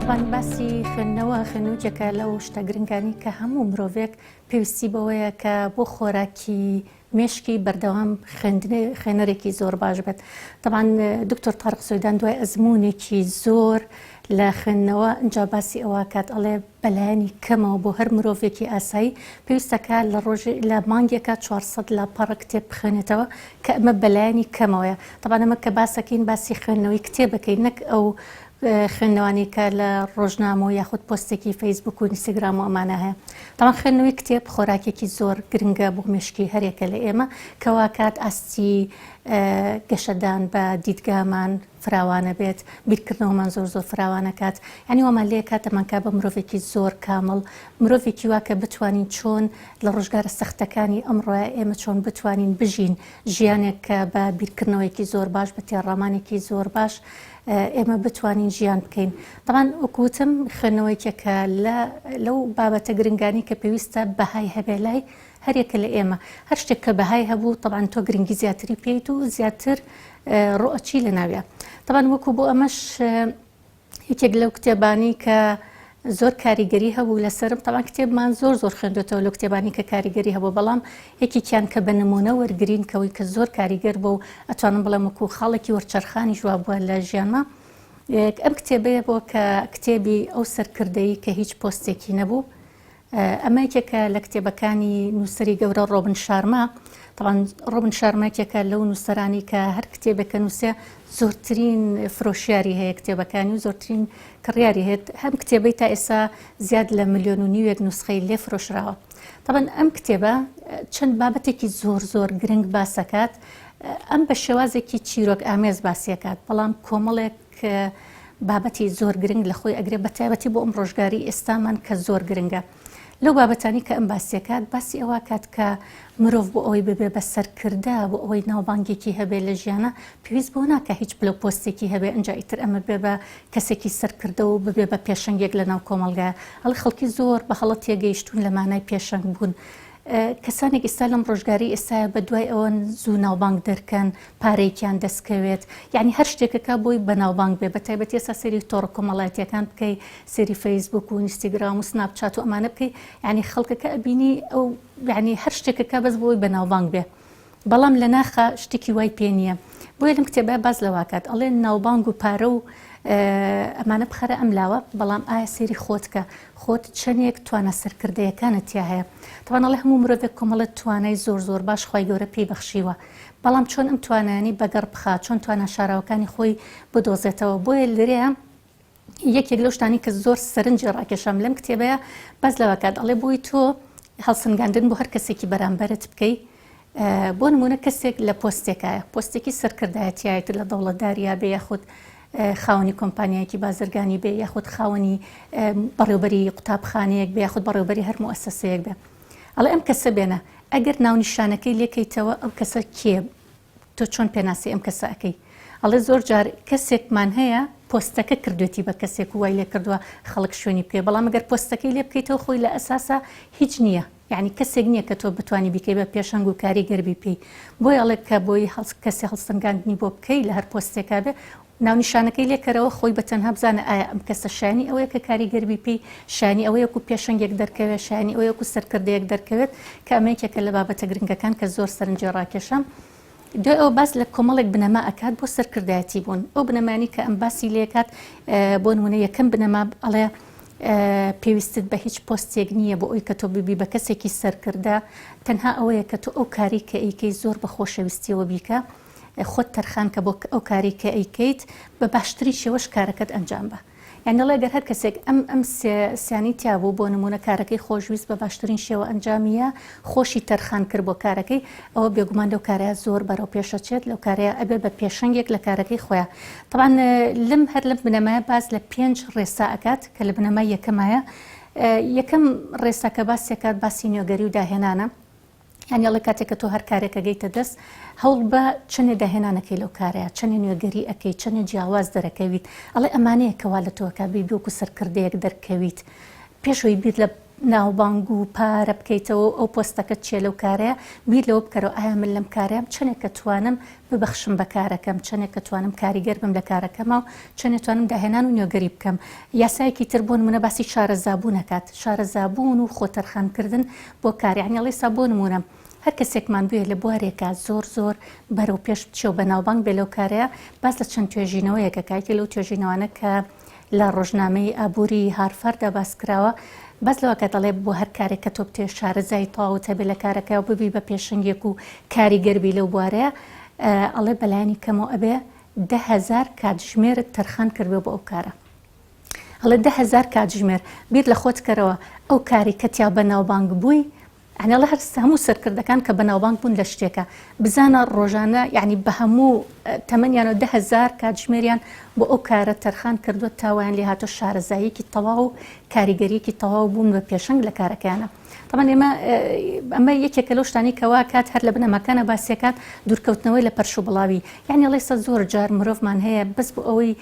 تەبعەن باسی خوێندنەوە، خوێندنەوە یەکێکە لەو شتە گرنگانەی کە هەموو مرۆڤێک پێویستی بەوەیە کە بۆ خۆراکی مێشکی بەردەوام خوێندنێ خوێنەرێکی زۆر باش بێت. تەبعەن دکتۆر تارق سویدان دوای ئەزموونێکی زۆر لە خوێندنەوە ئینجا باسی ئەوە کات ئەڵێ بەلایەنی کەمەوە بۆ هەر مرۆڤێکی ئاسایی پێویستە کە لە ڕۆژێ لە مانگێکا 400 لاپەڕە کتێب بخوێنێتەوە کە ئەمە بەلایەنی کەمەوەیە. تەبعەن ئەمە کە باسەکەین باسی خوێندنەوەی کتێبەکەین نەک ئەو خوێندنەوانەی کە لە ڕۆژنامە و یاخود پۆستێکی فەیسبوک و ئینستاگرام و ئەمانە هەیە. تەبعەن خوێندنەوەی کتێب خۆراکێکی زۆر گرنگە بۆ مێشکی هەرێکە لە ئێمە کە واکات ئاستی گەشەدان بە دیدگامان فراوانە بێت، بیرکردنەوەمان زۆر زۆر فراوانەکات، یانی وامان لێکات دەمانکات بە مرۆڤێکی زۆر کامڵ، مرۆڤێکی وا کە بتوانین چۆن لە ڕۆژگارە سەختەکانی ئەمڕۆیا ئێمە چۆن بتوانین بژین ژیانێک کە بە بیرکردنەوەیەکی زۆر باش بە تێڕامانێکی زۆر باش ئێمە بتوانین ژیان بکەین. تەبعەن وەکو وتم خوێندنەوە یەکێکە لە لەو بابەتە گرنگانەی کە پێویستە بەهای هەبێ لای هەریەکە لە ئێمە. هەر شتێک کە بەهای هەبوو تەبعەن تۆ گرنگی زیاتری پێیت و زیاتر ڕۆئەچی لە ناویا. تەبعەن وەکو بۆ ئەمەش یەکێک لەو کتێبانەی کە زۆر کاریگەری هەبوو لەسەرم تەبعەن کتێبمان زۆر زۆر خوێندوێتەوە لەو کتێبانی کە کاریگەری هەبوو بەڵام یەکێکیان کە بە نمونە وەرگین کەوەی کە زۆر کاریگەر بوو و ئەتوانم بڵێم وەکو خاڵێکی وەرچەرخانیش وا بووە لە ژیانما ئەم کتێبەیە بۆ کە کتێبی ئەو سەرکردەی کە هیچ پۆستێکی نەبوو ئەمە یەکێکە لە کتێبەکانی نووسەری گەورە ڕۆبن شارما. تەبعەن ڕۆبن شارما یەکێکە لەو نووسەرانی کە هەر کتێبێک کە نووسێ زۆرترین فرۆشیاری هەیە کتێبەکانی و زۆرترین کڕیاری هەیە. هەم کتێبەی تا ئێستا زیاد لە ملیۆن و نیوێک نوسخەی لێ فرۆشراوە. تەبعەن ئەم کتێبە چەند بابەتێکی زۆر زۆر گرنگ باسەکات. ئەم بە شێوازێکی چیرۆک ئامێز باسیەکات بەڵام کۆمەڵێک بابەتی زۆر گرنگ لە خۆی ئەگرێ بە تایبەتی بۆ ئەم ڕۆژگاری ئێستامان کە زۆر گرنگە. لەو بابەتانی کە ئەم باسیەکات باسی ئەوە کات کە مرۆڤ بۆ ئەوەی ببێ بە سەرکردە بۆ ئەوەی ناوبانگێکی هەبێ لە ژیانە پێویست بۆ ناکە هیچ پلە و پۆستێکی هەبێ ئەجا ئیتر ئەمە بێ بە کەسێکی سەرکردە و ببێ بە پێشەنگێک لە ناو کۆمەڵگا ئەڵێ خەڵکی زۆر بە هەڵە تێگەیشتوون لە مانای پێشەنگ بوون کەسانێک ئیستا لەم ڕۆژگاری ئێستایا بەدوای ئەوەن زوو ناوبانگ دەرکەن پارەیەکیان دەست کەوێت یعنی هەر شتێکەکە بۆی بەناوبانگ بێ بە تایبەتی ئێستا سەیری تۆڕە کۆمەڵایەتیەکان بکەی سەیری فەیسبوک و ئینستاگرام و سناپ چات و ئەمانە بکەی یعنی خەڵکەکە ئەبینی ئەو یعنی هەر شتێکەکە بەس بۆی بەناوبانگ بێ بەڵام لە ناخا شتێکی وای پێ نییە بۆیە لەم کتێبە باس لەوە کات ئەڵێ ناوبانگ و پارە و ئەمانە بخەرە ئەم لاوە بەڵام ئایا سەیری خۆت کە خۆت چەندێک توانا سەرکردەیەکانت تیا هەیە تەبعەن ئەڵێ هەموو مرۆڤێک کۆمەڵێ توانای زۆر زۆر باش خوای گەورە پێی بەخشیوە بەڵام چۆن ئەم توانایانەی بەگەڕ بخا چۆن توانا شاراوەکانی خۆی بدۆزێتەوە بۆیە لرەیە یەکێک لەو شتانی کە زۆر سەرنجی ڕاکێشام لەم کتێبەیە باس لەوە کات ئەڵێ بۆی تۆ هەڵسەنگاندن بۆ هەر کەسێکی بەرامبەرت بکەی بۆ نمونە کەسێک لە پۆستێکایە پۆستێکی سەرکردایەتیایەت لە دەوڵەتداریا بێ یاخود خاوەنی کۆمپانیایەکی بازرگانی بێ یاخود خاوەنی بەڕێوبەری قوتابخانەیەک بێ یاخود بەڕێوبەری هەر موئەسەسەیەک بێ ئەڵێ ئەم کەسە بێنە ئەگەر ناونیشانەکەی لێکەیتەوە ئەو کەسە کێ تۆ چۆن پێناسی ئەم کەسە ئەکەی؟ ئەڵێ زۆر جار کەسێکمان هەیە پۆستەکە کردوێتی بە کەسێک و وای لێ کردووە خەڵک شوێنی بکەوێ بەڵام ئەگەر پۆستەکەی لێ بکەیتەوە خۆی لە ئەساسا هیچ نییە یعنی کەسێک نییە کە تۆ بتانی بیکەی بە پێشەنگ و کاریگەر بی پێی بۆیە ئەڵێ کە بۆی هەڵس کەسێ هەڵسەنگاندنی بۆ بکەی لە هەر پۆستێکا بێ ناونیشانەکەی لێ کەرەوە خۆی بە تەنها بزانە ئایا ئەم کەسە شایانی ئەوەیە کە کاریگەر بی پێی شایانی ئەوەیە وەکو پێشەنگێک دەرکەوێت شایانی ئەوەیە وەکو سەرکردەیەک دەرکەوێت کە ئەمە یەکێکە لە بابەتە گرنگەکان کە زۆر سەرنجی ڕاکێشام دوای ئەوە باس لە کۆمەڵێک بنەما ئەکات بۆ سەرکردایەتی بوون ئەو بنەمانی کە ئەم باسی لێکات بۆ نمونە یەکەم بنەما ئەڵێ پێویستت بە هیچ پۆستێک نییە بۆ ئەوی کە تۆ ببی بە کەسێکی سەرکردە تەنها ئەوەیە کە تۆ ئەو کاری کە ئەیکەی زۆر بە خۆشەویستیەوە بیکە خۆت تەرخان کە بۆ ئەو کارەی کە ئەیکەیت بە باشترین شێوەش کارەکەت ئەنجام بە یانی دەڵێ گەر هەر کەسێک ئەم ئەم سیانی تیا بوو بۆ نمونە کارەکەی خۆشویست بە باشترین شێوە ئەنجامیە خۆشی تەرخان کرد بۆ کارەکەی ئەوە بێگومان لەو کارەیە زۆر بەرەو پێشەچێت لەو کارەیە ئەبێ بە پێشەنگێک لە کارەکەی خۆیان طبعا لەم هەر لەم بنەمایە باس لە پێنج ڕێسا ئەکات کە لە بنەمای یەکەمایە یەکەم ڕێسا کە باسیەکات باسی نوێگەری و داهێنانە یانی ئەڵێ کاتێک کە تۆ هەر کارێک ئەگەیتە دەست هەوڵ بە چەنێ داهێنانەکەی لەو کارەیە چەنێ نوێگەری ئەکەی چەنێ جیاواز دەرەکەویت ئەڵێ ئەمانەیە کەوا لە تۆکە بی وەکو سەرکردەیەک دەرکەویت پێشەوەی بیر لە. ناوبانگ و پارە بکەیتەوە و ئەو پۆستەکەت چیە لەو کارەیە، بیر لەوە بکەرەوە ئایا من لەم کارەیەم چەنێک ئەتوانم ببەخشم بە کارەکەم، چەنێک ئەتوانم کاریگەر بم لە کارەکەما و چەنێ توانم داهێنان و نوێگەری بکەم. یاسایەکی تر بۆ نموونە باسی شارەزابوون ئەکات، شارەزابوون و خۆتەرخانکردن بۆ کار، یانی ئەڵێ ئێستا بۆ نموونە هەر کەسێکمان بوێ لە بوارێکا زۆر زۆر بەرەو پێش بچێ و بەناوبانگ بێ لەو کارەیا، باس لە چەند توێژینەوەیەک ئەکا، یەکێ لەو توێژینەوانە کە لە ڕۆژنامەی ئابووری هارفارددا باس کراوە، باس لەوە کە دەڵێ بۆ هەر کارێک کە تۆ بتەوێ شارەزای تەواوت هەبێ لە کارەکە و ببی بە پێشەنگێک و کاریگەر بی لەو بوارەیە، ئەڵێ بەلایەنی کەمەوە ئەبێ 10,000 کاتژمێرت تەرخان کردبێ بۆ ئەو کارە. ئەڵێ 10,000 کاتژمێر، بیر لە خۆت کەرەوە ئەو کارەی کە تیا بەناوبانگ بووی، یانی ئەڵێ هەر هەموو سەرکردەکان کە بەناوبانگ بوون لە شتێکە بزانە ڕۆژانە یعنی بە هەموو تەمەنیانەوە 10,000 کاتژمێریان بۆ ئەو کارە تەرخان کردووە تا وایان لێ هاتۆ شارەزاییەکی تەواو و کاریگەریەکی تەواو بوون بە پێشەنگ لە کارەکەیانە. طبعا ئێمە ئەمە یەکێکە لەو شتانی کەوا کات هەر لە بنەماکانە باسیەکات دوورکەوتنەوەی لە پەرش و بڵاوی یعنی ئەڵێ سە زۆر جار مرۆڤمان هەیە بەس بۆ ئەوەی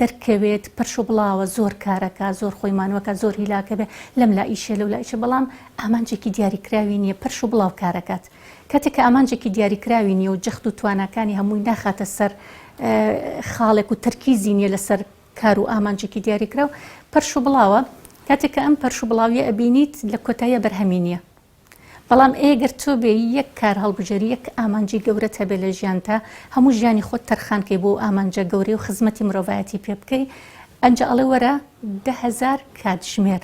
دەرکەوێت پرش و بڵاوە زۆر کارەکا زۆر خۆی مانوەکا زۆر هیلاکە بێ لەم لا ئیشێ لەو لا ئیشێ بەڵام ئامانجێکی دیاریکراوی نییە پرش و بڵاو کارەکات کاتێک کە ئامانجێکی دیاریکراوی نییە و جەخت و تواناکانی هەمووی ناخاتە سەر خاڵێک و تەرکیزی نییە لەسەر کار و ئامانجێکی دیاریکراو پرش و بڵاوە کاتێک کە ئەم پرش و بڵاویە ئەبینیت لە کۆتاییە بەرهەمی نییە بەڵام ئێ گەر تۆ بێی یەک کار هەڵبژێری یەک ئامانجی گەورەت هەبێ لە ژیانتا هەموو ژیانی خۆت تەرخان کەی بۆ ئەو ئامانجە گەورەی و خزمەتی مرۆڤایەتی پێ بکەی ئەنجا ئەڵێ وەرە 10,000 کاتژمێر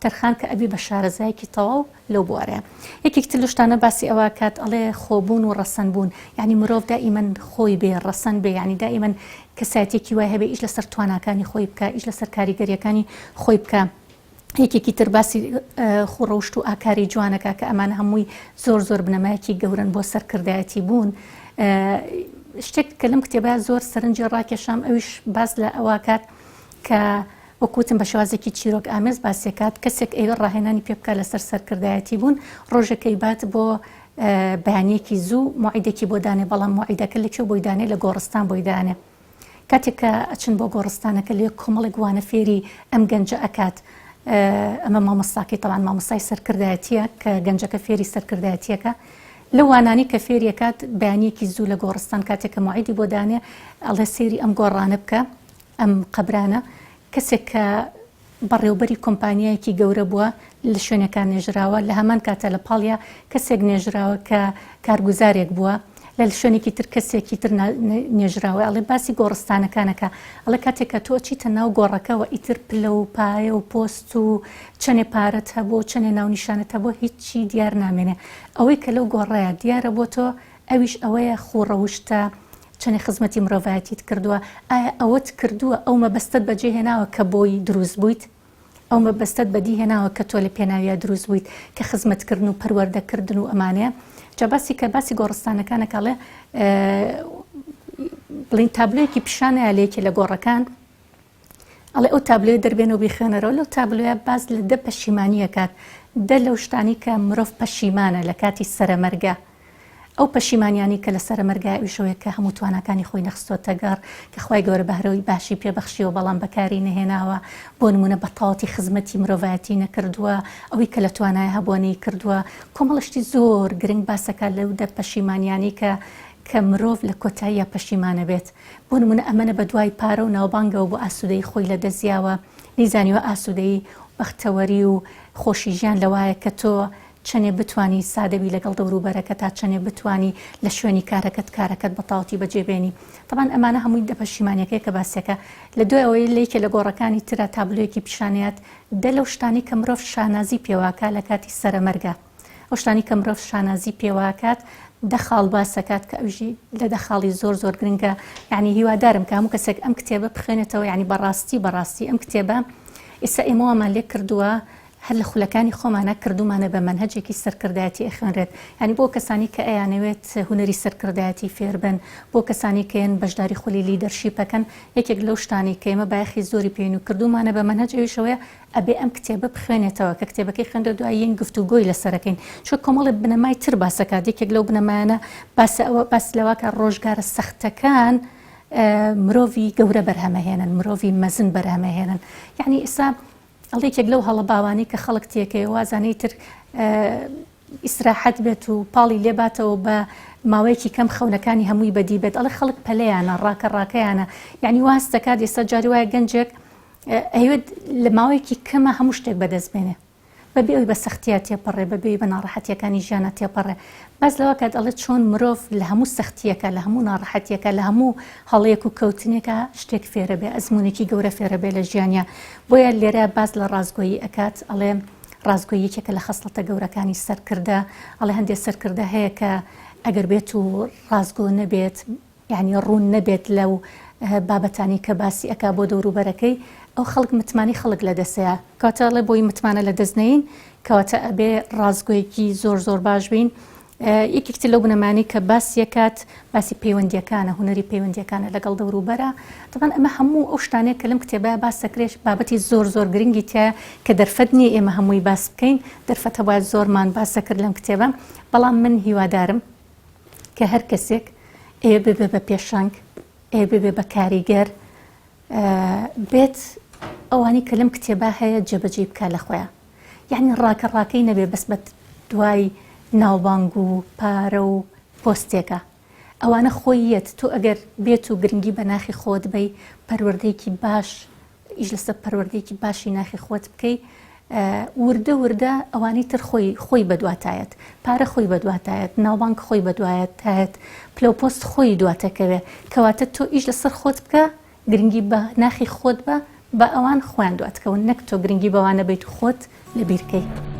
تەرخان کە ئەبی بە شارەزایەکی تەواو لەو بوارەیە یەکێک تر لەو شتانە باسی ئەوە کات ئەڵێ خۆبوون و ڕەسەن بوون یعنی مرۆڤ دائیمەن خۆی بێ ڕەسەن بێ یعنی دائیمەن کەسایەتێکی وای هەبێ ئیش لەسەر تواناکانی خۆی بکە ئیش لەسەر کاریگەریەکانی خۆی بکە یەکێکی تر باسی خوڕەوشت و ئاکاری جوانەکە کە ئەمانە هەمووی زۆر زۆر بنەمایەکی گەورن بۆ سەرکردایەتی بوون. شتێک کە لەم کتێبە زۆر سەرنجی ڕاکێشام ئەویش باس لە ئەوە کات کە وەکوتم بە شێوازێکی چیرۆک ئامێز باسیەکات کەسێک ئەوێ ڕاهێنانی پێ بکات لەسەر سەرکردایەتی بوون ڕۆژێک ئەیبات بۆ بەیانیەکی زوو موعیدێکی بۆ دانێ بەڵام موعیدەکە لەکوێ بۆی دانێ لە گۆڕستان بۆی دانێ کاتێک کە ئەچن بۆ گۆڕستانەکە لەوێ کۆمەڵێک وانە فێری ئەم گەنجە ئەکات ئەمە مامۆستاکەی تەوان مامۆستای سەرکردایەتیە کە گەنجەکە فێری سەرکردایەتیەکە لەو وانانی کە فێریەکات بەیانیەکی زوو لە گۆڕستان کاتێک کە موعیدی بۆ دانێ ئەڵێ سەیری ئەم گۆڕانە بکە ئەم قەبرانە کەسێک کە بەڕێوبەری کۆمپانیایەکی گەورە بووە لە شوێنێکا نێژراوە، لە هەمان کاتا لە پاڵیا کەسێک نێژراوە کە کارگوزارێک بووە، لە شوێنێکی تر کەسێکی تر نێژراوە، ئەڵێ باسی گۆڕستانەکان ئەکا، ئەڵێ کاتێک کە تۆ ئەچیتە ناو گۆڕەکەوە ئیتر پلە و پایە و پۆست و چەنێ پارەت هەبووە و چەنێ ناونیشانت هەبووە هیچی دیار نامێنێ، ئەوەی کە لەو گۆڕەیا دیارە بۆ تۆ ئەویش ئەوەیە خووڕەوشتە چەنێ خزمەتی مرۆڤایەتیت کردووە؟ ئایا ئەوەت کردووە، ئەو مەبەستەت بەجێ هێناوە کە بۆی دروست بوویت؟ ئەو مەبەستەت بەدی هێناوە کە تۆ لە پێناویا دروست بوویت کە خزمەتکردن و پەروەردەکردن و ئەمانەیە؟ جا باسی کە باسی گۆڕستانەکانە کە ئەڵێ بڵین تابلۆیەکی پیشانەیە لە یەکێ لە گۆڕەکان ئەڵێ ئەو تابلۆیە دەربێنە و بیخوێنەرەوە لەو تابلۆیە باس لە دە پەشیمانی ئەکات دە لەو شتانی کە مرۆڤ پەشیمانە لە کاتی سەرەمەرگە ئەو پەشیمانیانی کە لە سەرەمەرگای ئەویشەوەیە کە هەموو تواناکانی خۆی نەخستۆتە گەڕ کە خوای گەورە بەهرەی باشی پێ بەخشیوە بەڵام بەکاری نەهێناوە بۆ نمونە بە تەواوەتی خزمەتی مرۆڤایەتی نەکردووە ئەوەی کە لە توانای هەبووە نەیکردووە کۆمەڵە شتی زۆر گرنگ باسەکات لەو دە پەشیمانیانی کە کە مرۆڤ لە کۆتاییا پەشیمانە بێت بۆ نموونە ئەمەنە بە دوای پارە و ناوبانگەوە بۆ ئاسوودەیی خۆی لە دەست یاوە، نەیزانیوە ئاسوودەیی و بەختەوەری و خۆشی ژیان لەوایە کە تۆ چەنێ بتوانی سادە بی لەگەڵ دەوروبەرەکەتا، چەنێ بتوانی لە شوێنی کارەکەت کارەکەت بە تەواوەتی بەجێ بێنی. تەبعەن ئەمانە هەمووی دە پەشیمانیەکەیە کە باسیەکە. لە دوای ئەوەی لە یەکێ لە گۆڕەکانی ترا تابلۆیەکی پیشانەیات دە لەو شتانەی کە مرۆڤ شانازی پێوەکا لە کاتی سەرەمەرگا. ئەو شتانەی کە مرۆڤ شانازی پێوە ئەکات دە خاڵ باس ئەکات کە ئەویش لە دە خاڵی زۆر زۆر گرنگە یعنی هیوادارم کە هەموو کەسێک ئەم کتێبە بخوێنێتەوە یعنی بەڕاستی بەڕاستی ئەم کتێبە ئێستا ئێمە وامان لێ کردووە هەر لە خولەکانی خۆمانە کردومانە بە مەنهەجێکی سەرکردایەتی ئەخوێنرێت یعنی بۆ کەسانی کە ئەیانەوێت هونەری سەرکردایەتی فێربن بۆ کەسانی کە یەن بەشداری خولی leadership ەکەن یەکێک لەو شتانەی کە ئێمە بایەخی زۆری پێین و کردومانە بە مەنهەج ئەویشەوەیە ئەبێ ئەم کتێبە بخوێنێتەوە، کە کتێبەکەی خوێندەوە دوایی یەین گفتوگۆی لەسەر ئەکەین، چونکە کۆمەڵێ بنەمای تر باس ئەکات، یەکێک لەو بنەمایانە باسە ئەوە باس لەوە کە ڕۆژگارە سەختەکان مرۆڤی گەورە بەرهەمەهێنن، مرۆڤی مەزن بەرهەمەهێنن، یەعنی ئێستا. ئەڵێ یەکێک لەو هەڵە باوانەی کە خەڵک تێکەیە وازانێ ئیتر ئیسراحەت بێت و پاڵی لێباتەوە بە ماوەیەکی کەم خەونەکانی هەمووی بەدی بێت ئەڵێ خەڵک پەلەیانە ڕاکە ڕاکەیانە یعنی واز دەکات ئێستا جاری وایە گەنجێک ئەیوێت لە ماوەیەکی کەمە هەموو شتێک بەدەست بێنێ بەبێ ئەوی بە سەختییا تێپەڕێ، بەبێ ئەوی بە ناڕەحەتییەکانی ژیانا تێپەڕێ. باس لەوە کات ئەڵێ چۆن مرۆڤ لە هەموو سەختییەکا، لە هەموو ناڕەحەتییەکا، لە هەموو هەڵەیەک و کەوتنێکا شتێک فێرە بێ، ئەزموونێکی گەورە فێرە بێ لە ژیانیا. بۆیە لێرە باس لە ڕاستگۆیی ئەکات، ئەڵێ ڕاستگۆیی یەکێکە لە خەسڵەتە گەورەکانی سەرکردە. ئەڵێ هەندێ سەرکردە هەیە کە ئەگەر بێت و ڕاستگۆ نەبێت، یانی ڕوون نەبێت لەو بابەتانەی کە باسی ئەکا بۆ دەوروبەرەکەی ئەو خەڵک متمانەی خەڵک لە دەسەیە کەواتە ئەڵێ بۆی متمانە لە دەست نەین کەواتە ئەبێ ڕاستگۆیەکی زۆر زۆر باش بین یەکێک تر لەو بنەمانەی کە باسی ئەکات باسی پەیوەندیەکانە هونەری پەیوەندیەکانە لەگەڵ دەوروبەرە تەبعەن ئەمە هەموو ئەو شتانەیە کە لەم کتێبە باس دەکرێت بابەتی زۆر زۆر گرنگی تایە کە دەرفەت نییە ئێمە هەمووی باس بکەین دەرفەت هەبوایە زۆرمان باس دەکرد لەم کتێبە بەڵام من هیوادارم کە هەر کەسێک ئەیەوێ ببێ بە پێشەنگ، ئەیەوێ ببێ بە کاریگەر، بێت ئەوانەی کە لەم کتێبە هەیە جێبەجێی بکا لە خۆیا. یەعنی ڕاکە ڕاکەی نەبێ بەس بە دوای ناوبانگ و پارە و پۆستێکە. ئەوانە خۆی یەت، تۆ ئەگەر بێت و گرنگی بە ناخی خۆت بەی، پەروەردەیەکی باش ئیش لەسەر پەروەردەیەکی باشی ناخی خۆت بکەی وردە وردە ئەوانەی تر خۆی خۆی بەدواتایەت پارە خۆی بەدواتایەت ناوبانگ خۆی بەدوایەتایەت پلە و پۆست خۆی دواتەکەوێ کەواتە تۆ ئیش لەسەر خۆت بکە گرنگی بە ناخی خۆت بە بە ئەوان خۆیان دواتکەون نەک تۆ گرنگی بەوانە بیت و خۆت لەبیرکەی.